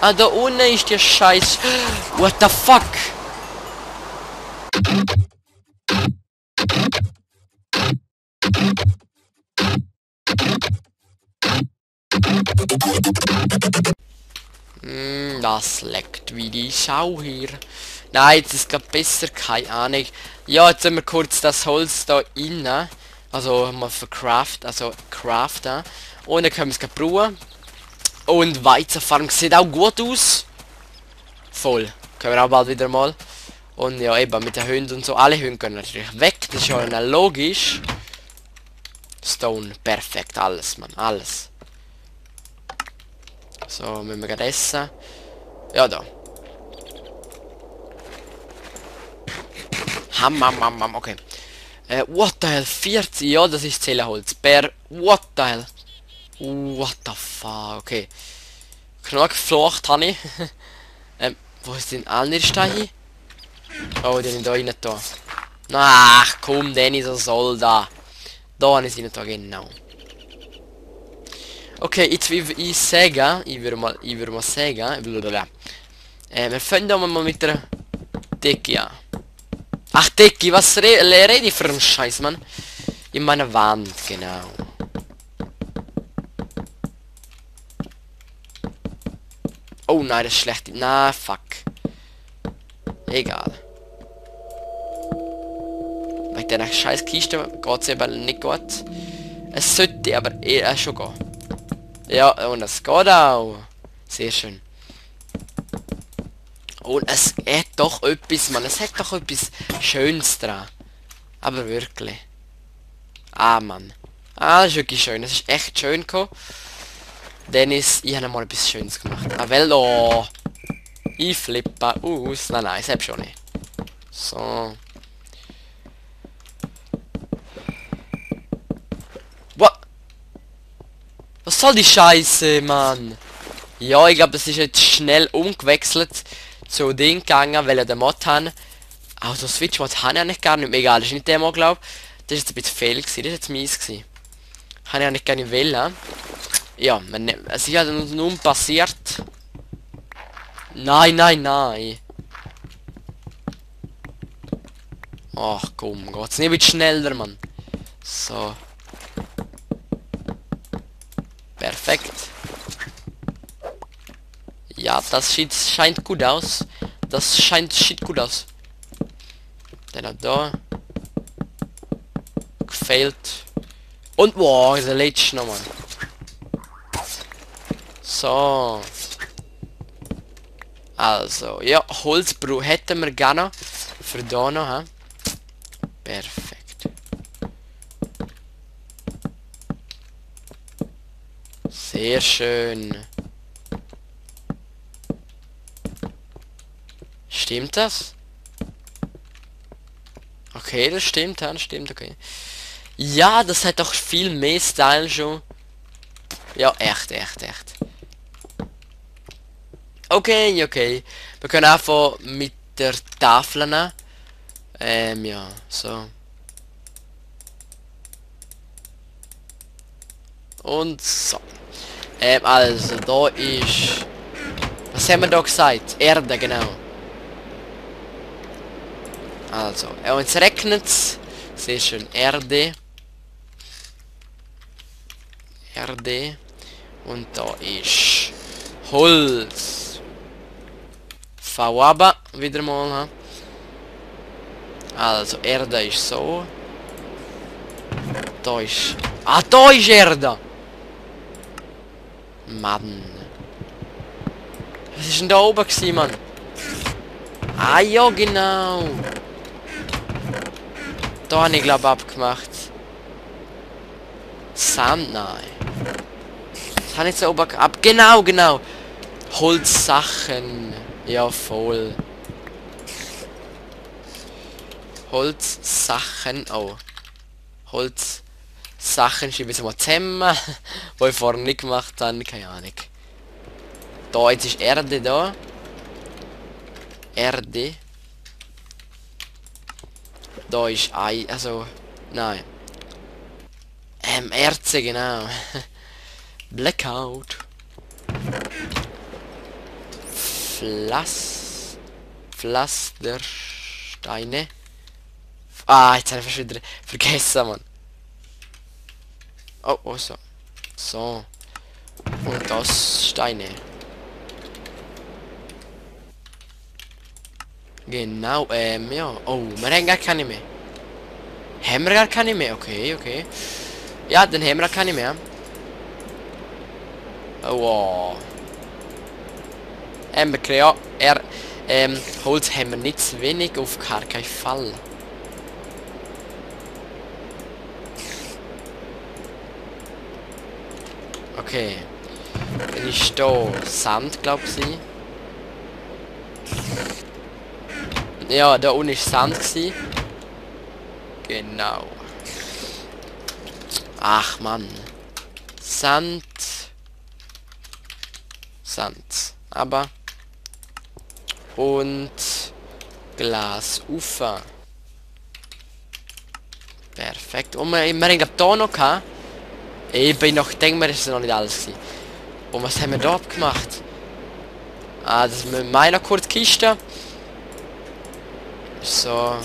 Ah, da unten ist der Scheiß. What the fuck? Das leckt wie die Sau hier. Nein, jetzt ist gerade besser, keine Ahnung. Ja, jetzt sind wir kurz das Holz da rein. Also mal vercraften, also craften. Und dann können wir es gerade brauchen. Und Weizenfarm sieht auch gut aus. Voll. Können wir auch bald wieder mal. Und ja, eben mit den Hunden und so. Alle Hunde gehen natürlich weg. Das ist ja logisch. Stone, perfekt. Alles, Mann. Alles. So, müssen wir gerade essen. Ja, da. Ham, okay. What the hell? 40? Ja, das ist Zählerholz. What the hell? What the fuck? Okay. Genug geflocht habe ich. Wo ist denn andere Steine? Oh, den ich da rein da. Ach komm, den ist so soll da. Da habe ich sie nicht da, genau. Okay, jetzt wie ich sagen, ich würde mal sagen, wir fangen da mal mit der Decke an. Ach Decke, was rede ich für einen Scheiß, Mann? In meiner Wand, genau. Oh nein, das ist schlecht. Na, fuck. Egal. Mit der scheiß Kiste geht es eben nicht gut. Es sollte aber eher schon gehen. Ja, und es geht auch. Sehr schön. Und es hat doch etwas, Mann. Es hat doch etwas Schönes dran. Aber wirklich. Ah, Mann. Ah, das ist wirklich schön. Das ist echt schön gekommen. Dennis, ich habe mal etwas Schönes gemacht. Ah, well, oh. Ich flippe aus. Nein, selbst schon nicht. So. What? Was soll die Scheiße, Mann? Ja, ich glaube, das ist jetzt schnell umgewechselt zu Ding gegangen, weil er den Mod haben. Also Switch Mod habe ich eigentlich gar nicht mehr. Egal, das ist nicht der Mod, glaube ich. Das ist jetzt ein bisschen fehl gewesen. Das ist jetzt mies gewesen. Habe ich eigentlich gar nicht wollen. Ja, es ist halt nun passiert. Nein. Ach komm, geht's nicht mit schneller, Mann. So. Perfekt. Ja, das scheint gut aus. Das scheint shit gut aus. Den hat da. Gefailt. Und boah, der letzte nochmal. So. Also, ja, Holzbruch hätten wir gerne. Für da noch, ha? Perfekt. Sehr schön. Stimmt das? Okay, das stimmt, ja, das stimmt, okay. Ja, das hat doch viel mehr Style schon. Ja, echt. Okay. Wir können einfach mit der Tafel nehmen. Ja, so. Und so. Also, da ist... Was haben wir da gesagt? Erde, genau. Also, uns regnet es. Sehr schön. Erde. Und da ist Holz. Fawaba wieder mal. Also, Erde ist so. Da ist... Ah, da ist Erde! Mann. Was ist denn da oben gewesen, Mann? Ah ja, genau. Da habe ich glaube abgemacht. Sand, nein. Das habe ich jetzt oben ab. Genau. Holzsachen. Ja, voll. Holzsachen. Oh. Holzsachen schiebe ich mal zusammen. Wo ich vorher nicht gemacht habe. Keine Ahnung. Da, jetzt ist Erde da. Erde. Da ist Ei. Also. Nein. Erze, genau. Blackout. Pflastersteine. Ah, jetzt habe ich fast wieder vergessen, Mann. Oh, oh, so. So. Und das Steine. Genau, ja. Oh, wir haben gar keine mehr. Haben wir gar keine mehr? Okay, okay. Ja, dann haben wir keine mehr. Oh, wow. Ja, Holz haben wir nicht zu wenig, auf gar keinen Fall. Okay. Dann ist da Sand, glaube ich. Ja, da unten ist Sand gewesen. Genau. Ach Mann. Sand. Aber. Und Glasufer. Perfekt. Und wir haben gerade hier noch gehabt. Ich bin noch, denke mir, ist noch nicht alles gewesen. Und was haben wir da abgemacht? Ah, das ist mit meiner kurz Kiste. So.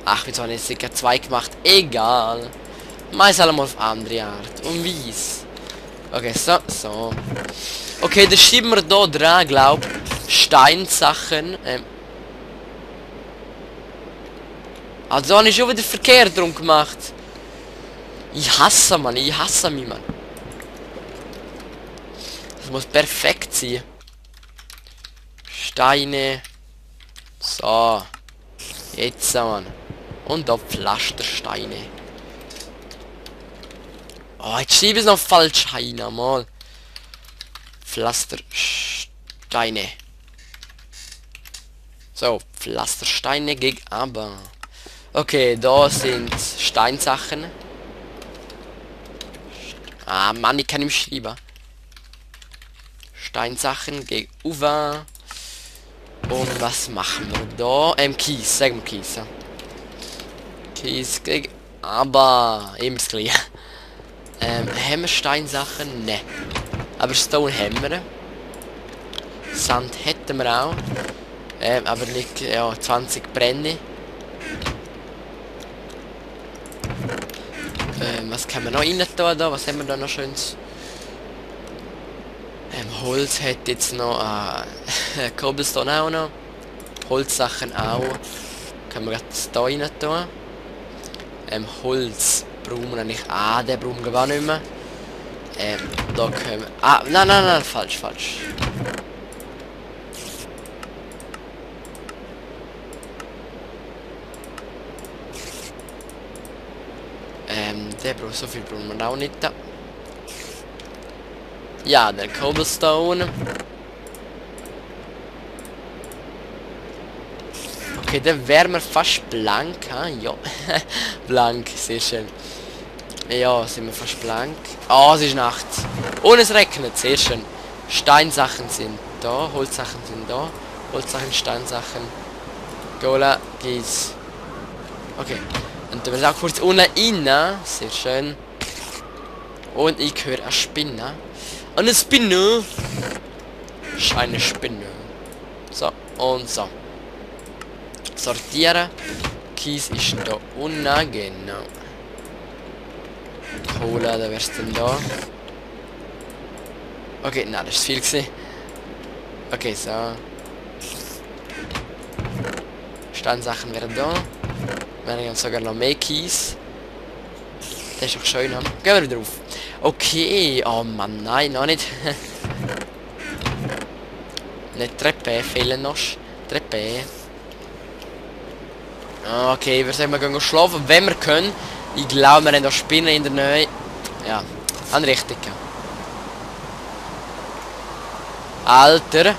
Ach, wieso habe ich jetzt sicher 2 gemacht? Egal. Mais alle mal auf andere Art. Und wie's? Okay, so. Okay, das schieben wir da dran, glaub. Steinsachen. Also habe ich schon wieder verkehrt drum gemacht. Ich hasse mich, Mann. Das muss perfekt sein. Steine. So. Jetzt, Mann. Und da Pflastersteine. Oh, jetzt schiebe ich es noch falsch rein, mal. Pflastersteine. So, Pflastersteine gegen aber. Okay, da sind Steinsachen. Ah, Mann, ich kann ihm schreiben. Steinsachen gegen Uwe. Und was machen wir da? Kies, sagen wir Kies. Ja. Kies gegen aber immer das gleiche. Haben wir Steinsachen? Ne. Aber Stone haben wir. Sand hätten wir auch. Aber nicht, ja, 20 Brenne. Was können wir noch rein tun da? Was haben wir da noch schönes? Holz hat jetzt noch Cobblestone auch noch. Holzsachen auch. Können wir das da rein tun. Holz brauchen wir eigentlich. Ah, der brauchen wir gar nicht mehr. Da können wir. Ah, nein, falsch. Der braucht so viel brauchen wir auch nicht. Ja, der Cobblestone. Okay, dann wären wir fast blank, ha? Ja. Blank, sehr schön. Ja, sind wir fast blank. Ah, es ist Nacht. Und es regnet, sehr schön. Steinsachen sind da, Holzsachen sind da. Holzsachen, Steinsachen. Gola, Gies. Okay. Und dann wir auch kurz unten rein. Sehr schön. Und ich höre eine Spinne. Eine Spinne. Eine Spinne. So, und so. Sortieren. Kies ist da unten, genau. Cola, da wär's denn da. Okay, nein, das ist viel gewesen. Okay, so. Steinsachen wären da. Wir haben sogar noch mehr Kies. Das ist doch schön. Gehen wir wieder drauf. Okay, oh Mann, nein, noch nicht. Nicht Treppe, fehlen noch Treppe. Okay, wir sagen, wir gehen schlafen, wenn wir können. Ich glaube, wir haben da Spinnen in der Nähe. Ja, an richtig. Alter.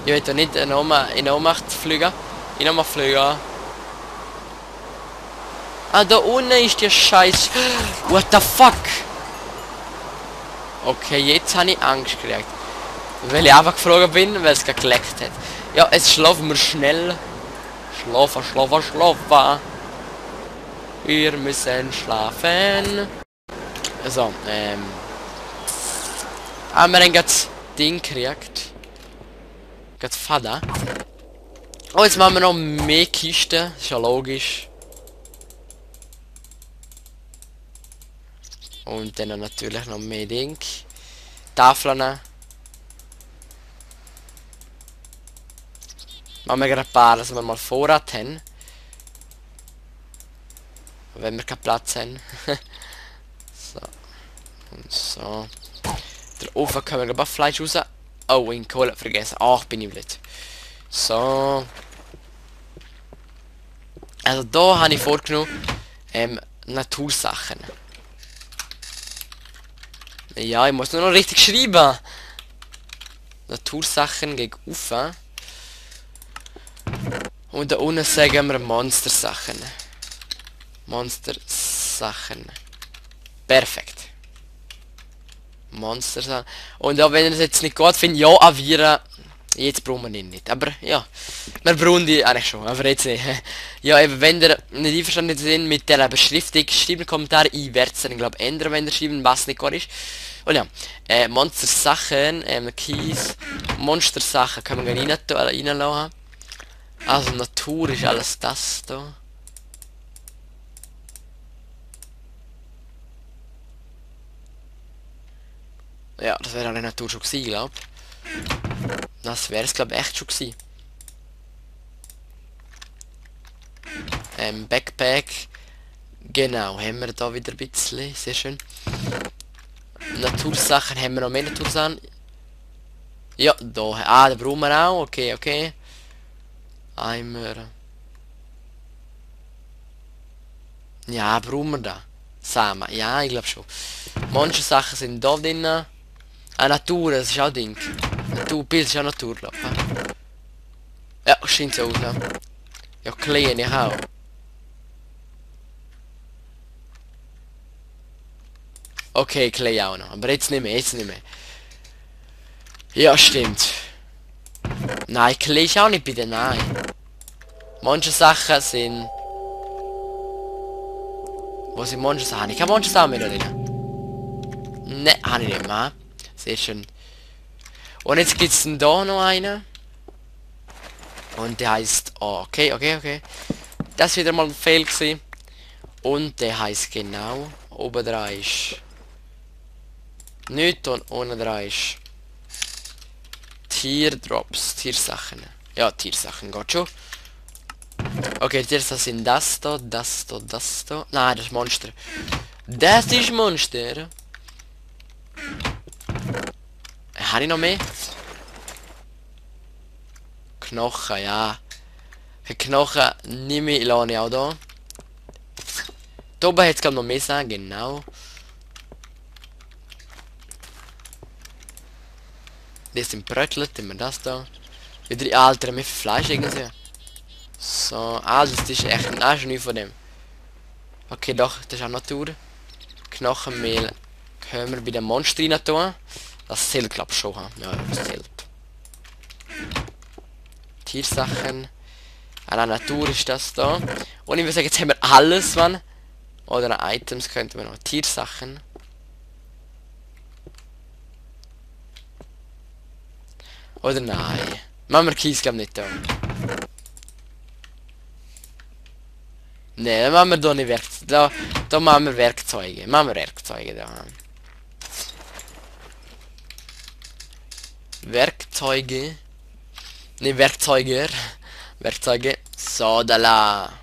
Ich will da nicht in Ohnmacht fliegen. In Ohnmacht fliegen. Ah, da unten ist der Scheiß. What the fuck? Okay, jetzt habe ich Angst gekriegt. Weil ich einfach geflogen bin, weil es geleckt hat. Ja, jetzt schlafen wir schnell. Schlafen. Wir müssen schlafen. So, wir haben jetzt Ding kriegt. Geht Fada. Oh, jetzt machen wir noch mehr Kisten. Ist ja logisch. Und dann natürlich noch mehr Ding. Tafeln. Machen wir gerade ein paar, dass wir mal Vorrat haben. Wenn wir keinen Platz haben. So. Und so. Der Ofen können wir gerade Fleisch raus. Oh, in Kohle vergessen. Ach, bin ich blöd. So. Also da habe ich vorgenommen, Natursachen. Ja, ich muss nur noch richtig schreiben. Natursachen gegen Ufer. Und da unten sagen wir Monstersachen. Monstersachen. Perfekt. Monstersachen. Und ja, wenn es jetzt nicht geht, finde ich ja avieren. Jetzt brauchen wir ihn nicht. Aber ja, wir brauchen die eigentlich schon, aber jetzt nicht. Ja, eben, wenn ihr nicht einverstanden sind mit der Beschriftung, schreibt einen Kommentar. Ich werde es dann, glaube ich, ändern, wenn ihr schreibt, was nicht gut ist. Und ja, Monster-Sachen, Keys, Monster-Sachen können wir gerne reinlassen. Also Natur ist alles das da. Ja, das wäre eine Natur schon gewesen, glaube ich. Das wäre es, glaube ich, echt schon gewesen. Backpack. Genau, haben wir da wieder ein bisschen. Sehr schön. Natursachen haben wir noch mehr Natursachen. Ja, da. Ah, da brauchen wir auch. Okay, okay. Eimer. Ja, brauchen wir da. Samen. Ja, ich glaube schon. Manche Sachen sind da drin. Ah, Natur, das ist auch Ding. Naturbild ist auch Natur, glaube ich. Ja, scheint so aus. Ja, ja, klein, ich auch. Okay, Clay auch noch. Aber jetzt nicht mehr, jetzt nicht mehr. Ja, stimmt. Nein, Clay ist auch nicht bei den Nein. Manche Sachen sind... Wo sind manche Sachen? Ich habe manche Sachen mehr drin. Ne, habe ich nicht mehr. Sehr schön. Und jetzt gibt es da noch einen. Und der heißt... Oh, okay, okay, okay. Das ist wieder mal ein Fail gewesen. Und der heißt genau... Oben dran ist... Nicht und unten dran ist... Tierdrops, Tiersachen. Ja, Tiersachen geht schon. Okay, Tiersachen sind das da, das da, das da. Nein, das ist Monster. Das ist Monster. Habe ich noch mehr? Knochen, ja. Knochen nehme ich, lasse ich auch da. Da oben hätte es noch mehr sein, genau. Die sind brötelt, immer das da. Wieder Alter, mehr Fleisch irgendwie. So, das ist echt ein Schnee von dem. Okay, doch, das ist auch Natur. Knochenmehl können wir bei den Monster rein tun. Das zählt, glaube ich, schon. Ja, das zählt. Tiersachen. An der Natur ist das da. Und ich würde sagen, jetzt haben wir alles, man. Oder Items könnten wir noch. Tiersachen. Oder nein. Machen wir Kies, glaube ich, nicht da. Ne, dann machen wir da nicht Werkzeuge. Da machen wir Werkzeuge. Machen wir Werkzeuge da. Werkzeuge. Ne, Werkzeuge. Werkzeuge. So, da la.